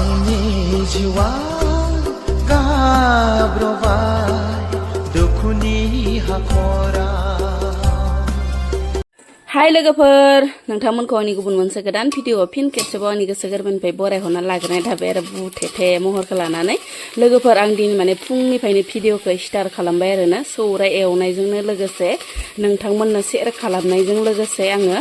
आंनि जिउआ गाब्रबाय दुखुनि हाखरा। हाय लोगोफोर, नोंथांमोनखौ आंनि गुबुन मोनसे गोदान भिडिअ फिन खेबसेबाव आंनि गोसो गोरबोनिफ्राय बरायहरना लाग्रोनाय थाबाय आरो बुथेथे महरखौ लानानै। लोगोफोर, आं दिनै माने फुंनिफ्रायनो भिडिअखौ स्टार्ट खालामबाय आरोना, सौराय एवनायजोंनो लोगोसे नोंथांमोननो शेयार खालामनायजों लोगोसे आङो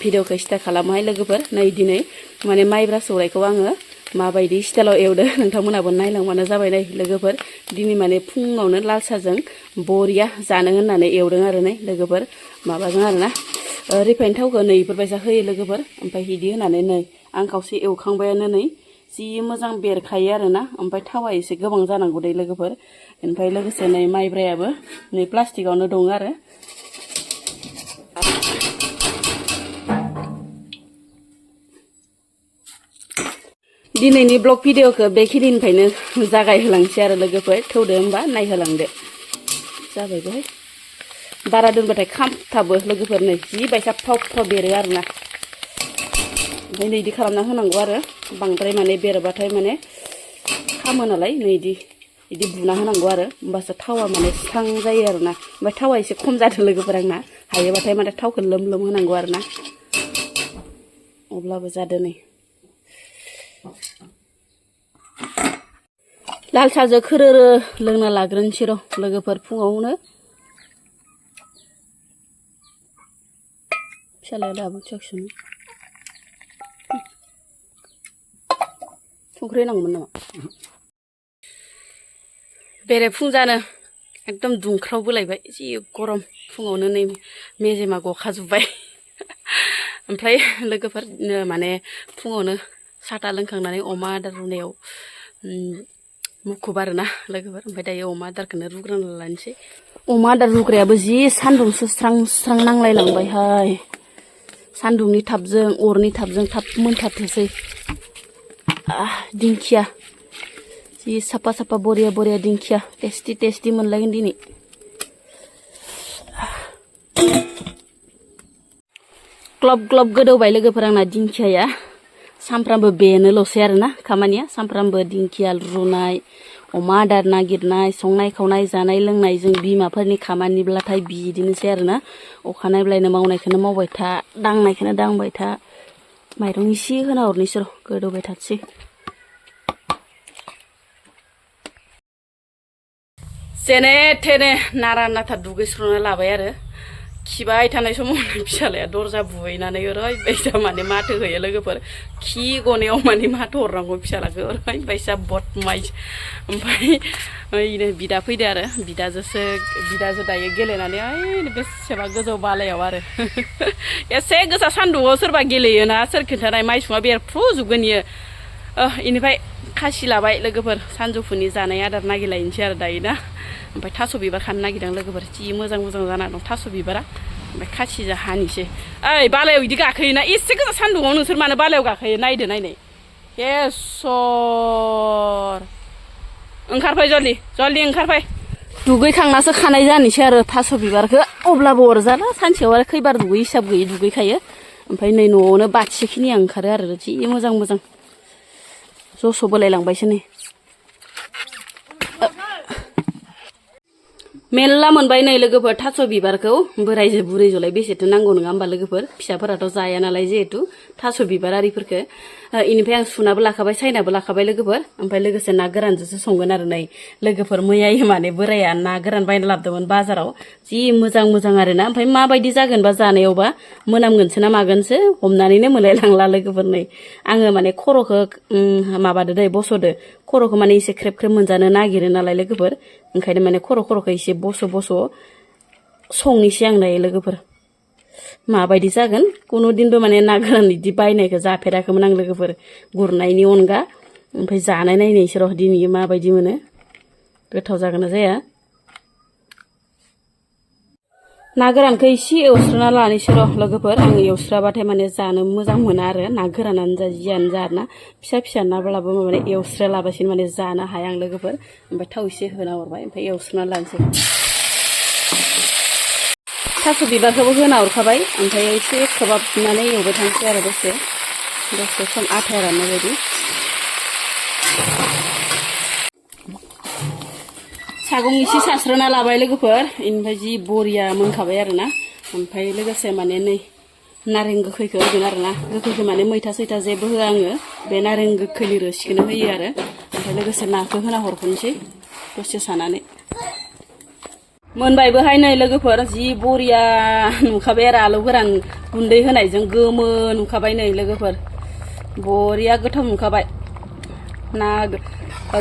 भिडिअखौ स्टार्ट खालामोहाय लोगोफोर। नै दिनै माने माइब्रा सौरायखौ आङो माबायदि स्टाइलाव एवदो नोंथांमोनाबो नायलांबानो जाबाय नै लोगोफोर। दिनै माने फुङावनो लाल साहजों बरिया जानो होननानै एवदों आरो नै लोगोफोर, माबाजों आरोना रिफाइन थावखौ नै इफोरबायसा होयो लोगोफोर। ओमफ्राय बिदि होनानै नै आं खावसे एवखांबायानो नै जि मोजां बेरखायो आरोना। ओमफ्राय थावा एसे गोबां जानांगौ दे लोगोफोर। ओमफ्राय लोगोसे नै माइब्रायाबो नै प्लास्टिकआवनो दङ आरो। दिनैनि ब्लग भिडिअखौ बेखिनिनिफ्रायनो जागायहोलांसै आरो लोगोफोर। थौदो होमबा नायहोलांदो। जाबाय बेहाय बारा दोनबाथाय खामथाबो लोगोफोर, नै जि बायसा फाव फाव बेरो आरोना। ओमफ्राय नै इदि खालामना होनांगौ आरो, बांद्राय माने बेरबाथाय माने खामो नालाय। नै इदि बुना होनांगौ आरो, होमबासो थावा माने स्रां जायो आरोना। ओमफ्राय थावा एसे खम जादों लोगोफोर आंना, हायोबाथाय माने थावखौ लोम लोम होनांगौ आरोना, अब्लाबो जादो नै। लाल साहजों खोरोरो लोंना लाग्रोनोसै र' लोगोफोर फुङावनो। फिसालाया दाबो फिसाखौसोनो संख्रि होनांगौमोन नामा? बेरेफुंजानो एकदम दुंख्रावबोलायबाय, जि गरम फुङावनो नै मेजेमा गखाजोब्बाय। ओमफ्राय लोगोफोर माने फुङावनो साहा लोंखांनानै अमा आदार रुनायाव मुखुब आरोना लोगोफोर। ओमफ्राय दायो अमा आदारखौनो रुग्रोना लानोसै। अमा आदार रुग्रायाबो जि सान्दुंसो स्रां स्रां नांलायलांबायहाय। सान्दुंनि थापजों अरनि थापजों थाब मोनथारथोंसै। दिंखिया जि साफा साफा बरिया बरिया दिंखिया, टेस्टि टेस्टि मोनलायगोन दिनै। ग्लब ग्लब गोदौबाय लोगोफोर आंना दिंखियाया। सानफ्रामबो बेनोल'सै आरोना खामानिया, सानफ्रामबो दिंखिया रुनाय, अमा आदार नागिरनाय, संनाय खावनाय जानाय लोंनाय जों बिमाफोरनि खामानिब्लाथाय बिदिनोसै आरोना। अखानायब्लायनो मावनायखौनो मावबाय था, दांनायखौनो दांबाय था। माइरं इसे होना हरनोसै र', गोदौबाय थाथोंसै। जेने थेने नारा नाथा दुगैस्र'ना लाबाय आरो। खिबाय थानाय समावनो फिसालाया दरजा बुहैनानै ओरैबायसा माने माथो होयो लोगोफोर। खि गनायाव माने माथो हरनांगौ फिसालाखौ, ओरैबायसा बदमाइस। ओमफ्राय बिदा फैदो आरो, बिदाजो दायो गेलेनानै बेसेबा गोजौ बालायाव आरो। एसे गोसा सान्दुङाव सोरबा गेलेयोना, सोर खिन्थानाय माइसुङा बेरफ्रुजोबगोन इयो। इनिफ्राय खासि लाबाय लोगोफोर, सानजौफुनि जानाय आदार नागिरलायनोसै आरो दायो ना। ओमफ्राय थास' बिबार खानो नागिरदों लोगोफोर, जि मोजां मोजां जाना दं थास' बिबारा। ओमफ्राय खासिजों हानोसै। ओइ बालायाव इदि गाखोयोना, एसे गोसा सान्दुङाव नोंसोर मानो बालायाव गाखोयो? नायदो नायनाय सर ओंखारफै, जल्दि जल्दि ओंखारफै। दुगैखांनासो खानाय जानोसै आरो थास' बिबारखौ। अब्लाबो अरजाला, सानसेयाव आरो खैबार दुगैयो हिसाब गैयै दुगैखायो। ओमफ्राय नै न'आवनो बाथिसेखिनिया ओंखारो आरो, जि मोजां मोजां जस' बोलायलांबायसो नै। मेरला मोनबाय नै लोगोफोर थास' बिबारखौ। बोरायजो बुरैजोलाय बेसेथो नांगौ नङा होमबा लोगोफोर, फिसाफोराथ' जाया नालाय जिहेथु थास' बिबार आरिफोरखो। इनिफ्राय आं सुनाबो लाखाबाय, सायनाबो लाखाबाय लोगोफोर। ओमफ्राय लोगोसे ना गोरानजोंसो संगोन आरो नै लोगोफोर। मैयायो माने बोराया ना गोरान बायना लाबोदोंमोन बाजाराव, जि मोजां मोजां आरोना। ओमफ्राय माबायदि जागोनबा जानायावबा, मोनामगोनसो ना मागोनसो हमनानैनो मोनलायलांला लोगोफोर। नै आङो माने खर'खौ माबादो दै, बस'दो। खर'खौ माने एसे ख्रेब ख्रेब मोनजानो नागिरो नालाय लोगोफोर, ओंखायनो माने खर'खौ एसे बस' बस' संनोसै आं दायो लोगोफोर। माबायदि जागोन, कुनु दिनबो माने ना गोरान बिदि बायनायखौ जाफेराखैमोन आं लोगोफोर, गुरनायनि अनगा। ओमफ्राय जानाय नायनोसै र' दिनै माबायदि मोनो, गोथाव जागोन ना जाया। ना गोरानखौ एसे एवस्रोना लानोसै र' लोगोफोर। आं एवस्राबाथाय माने जानो मोजां मोना आरो, ना गोरानानो जा जियानो जा आरोना। फिसा फिसा नाब्लाबो माने एवस्रा लाबासिनो माने जानो हाया आं लोगोफोर। ओमफ्राय थाव एसे होना हरबाय, ओमफ्राय एवस्रोना लानोसै। थास' बिबारखौबो होना हरखाबाय, ओमफ्राय एसे खोबहाबनानै एवबाय थानोसै आरो दसे सम आथा राननाय बायदि। सागं एसे सास्रोना लाबाय लोगोफोर इनिफ्राय जि बरिया मोनखाबाय आरोना ओमफ्राय लोगोसे माने नै नारें गोखैखौ होगोन आरोना गोखैखौ माने मैथा सैथा जेबो होआ आङो बे नारें गोखैनि रोसिखौनो होयो आरो ओमफ्राय लोगोसे नाखौ होना हरफिनसै दसे सानानै मोनबायबोहाय नै लोगोफोर जि बरिया नुखाबाय आरो आलु गोरान गुन्दै होनायजों गोमो नुखाबाय नै लोगोफोर बरिया गोथाव नुखाबाय ना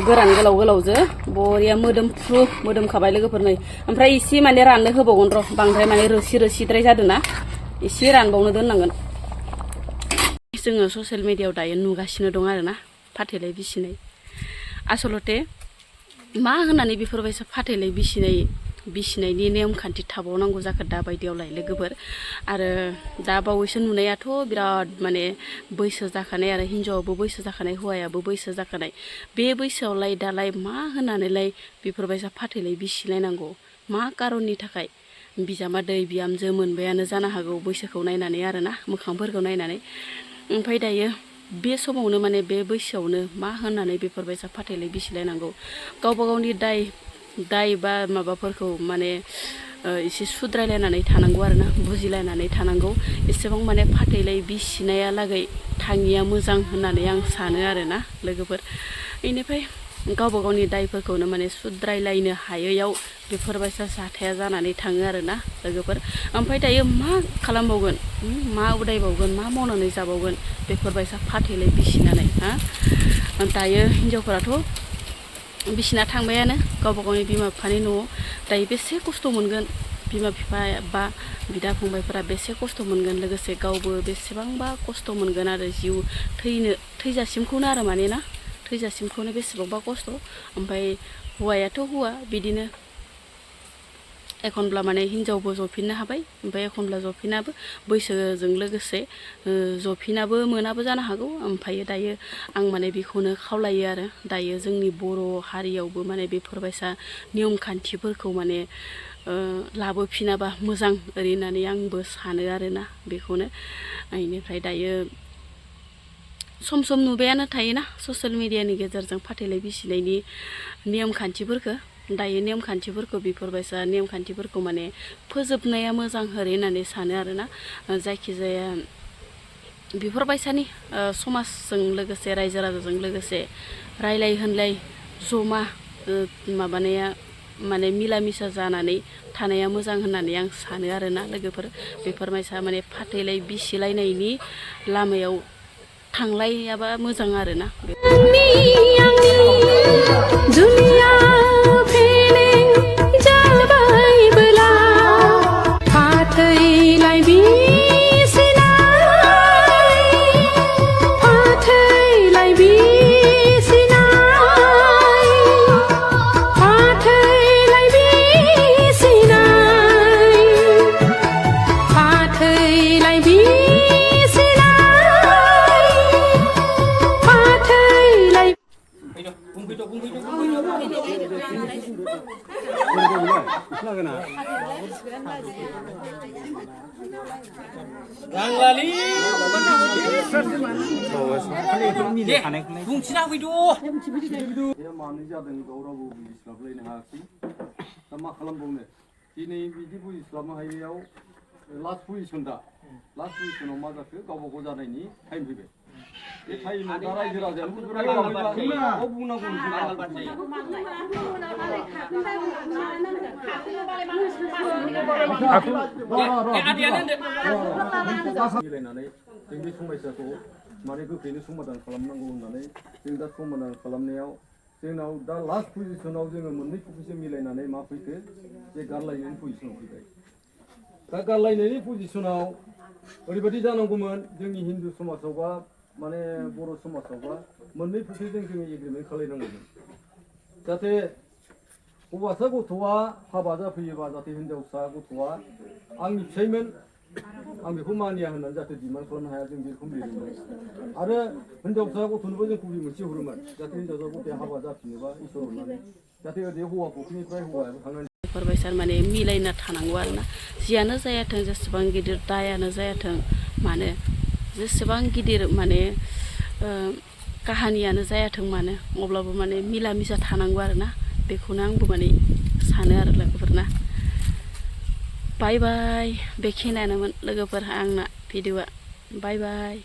गोरान गोलाव गोलावजो बरिया मोदोमफ्रु मोदोमखाबाय लोगोफोर नै ओमफ्राय एसे माने राननो होबावगोन र' बांद्राय माने रोसिद्राय जादोंना एसे रानबावनो दोननांगोन जोङो ससियेल मिडियायाव दायो नुगासिनो दं आरोना फाथैलाय बिसिनाय आसलते मा होननानै बेफोरबायसा फाथैलाय बिसिनायनि नेमखान्थि थाबावनांगौ जाखो दा बायदियावलाय लोगोफोर आरो दा बावैसो नुनायाथ' बिराद माने बैसो जाखानाय आरो हिनजावाबो बैसो जाखानाय हौवायाबो बैसो जाखानाय बे बैसोआवलाय दालाय मा होननानैलाय बेफोरबायसा फाथैलाय बिसिलायनांगौ मा कारननि थाखाय बिजामादै बिहामजो मोनबायानो जानो हागौ बैसोखौ नायनानै आरोना मोखांफोरखौ नायनानै ओमफ्राय दायो बे समावनो माने बे बैसोआवनो मा होननानै बेफोरबायसा फाथैलाय बिसिलायनांगौ गावबा गावनि दाय बा माबाफोरखौ माने एसे सुद्रायलायनानै थानांगौ आरोना बुजिलायनानै थानांगौ एसेबां माने फाथैलाय बिसिनायालागै थाङिया मोजां होननानै आं सानो आरोना लोगोफोर बेनिफ्राय गावबा गावनि दायफोरखौनो माने सुद्रायलायनो हायैयाव बेफोरबायसा जाथाया जानानै थाङो आरोना लोगोफोर ओमफ्राय दायो मा खालामबावगोन मा उदायबावगोन मा मावनानै जाबावगोन बेफोरबायसा फाथैलाय बिसिनानै दायो हिनजावफोराथ' बिसिना थांबायानो गावबा गावनि बिमा बिफानि न'आव दायो बेसे खस्थ' मोनगोन बिमा बिफा बा बिदा फंबायफोरा बेसे खस्थ' मोनगोन लोगोसे गावबो बेसेबांबा खस्थ' मोनगोन आरो जिउ थैजासिमखौनो आरो माने ना थैजासिमखौनो बेसेबांबा खस्थ' ओमफ्राय हौवायाथ' हौवा बिदिनो एखनब्ला माने हिनजावबो जफिननो हाबाय ओमफ्राय एखनब्ला जफिनाबो बैसोजों लोगोसे जफिनाबो मोनाबो जानो हागौ ओमफ्राय दायो आं माने बेखौनो खावलायो आरो दायो जोंनि बर' हारियावबो माने बेफोरबायसा नियम खान्थिफोरखौ माने लाबोफिनाबा मोजां ओरै होननानै आंबो सानो आरोना बेखौनो बेनिफ्राय दायो सम सम नुबायानो थायोना ससियेल मिडियानि गेजेरजों फाथैलाय बिसिनायनि नियम खान्थिफोरखौ दायो नेमखान्थिफोरखौ बेफोरबायसा नेमखान्थिफोरखौ माने फोजोबनाया मोजां ओरै होननानै सानो आरोना जायखिजाया बेफोरबायसानि समाजजों लोगोसे रायजो राजाजों लोगोसे रायलाय होनलाय जमा माबानाया माने मिला मिसा जानानै थानाया मोजां होननानै आं सानो आरोना लोगोफोर बेफोरबायसा माने फाथैलाय बिसिलायनायनि लामायाव थांलायाबा मोजां आरोना मानो जादों बेयाव रावबो बुजिस्लाबलायनो हायाखै दा मा खालामबावनो दिनै बिदि बुजिस्लाबनो हायैयाव लास्ट पजिसनाव मा जाखो गावबा गाव जानायनि टाइम फैबाय बे टाइमाव दा रायजो राजायानो बुंनांगौ मिलायनानै जों बे समस्याखौ माने गोख्रैनो समाधान खालामनांगौ होननानै जों दा समाधान खालामनायाव जोंनाव दा लास्ट पजिसनाव जोङो मोननै पजिसन मिलायनानै मा फैखो जे गारलायनायनि पजिसनाव फैबाय दा गारलायनायनि पजिसनाव ओरैबायदि जानांगौमोन जोंनि हिन्दु समाजावबा माने बर' समाजावबा मोननै पक्षजों जोङो एग्रिमेन्ट खालायनांगौमोन जाहाथे हौवासा गथ'आ हाबा जाफैयोबा जाहाथे हिनजावसा गथ'आ आंनि फिसायमोन आं बेखौ मानिया होननानै जाहाथे डिमान्ड खालामनो हाया जों बेखौ लिरदोंमोन आरो हिनजावसा गथ'नोबो जों कपि मोनसे हरोमोन जाहाथे हिनजावसा गथ'आ हाबा जाफिनोबा इसोर अननानै जाहाथे ओरै हौवा पक्षनिफ्राय हौवायाबो थांनानै बेफोरबायसा माने मिलायना थानांगौ आरोना जियानो जायाथों जेसेबां गिदिर दायानो जायाथों मानो जेसेबां गिदिर माने काहानियानो जायाथों मानो अब्लाबो माने मिला मिसा थानांगौ आरोना बेखौनो आंबो माने सानो आरो लोगोफोरना बाय बाय बेखिनियानोमोन लोगोफोर आंना भिडिअआ बाय बाय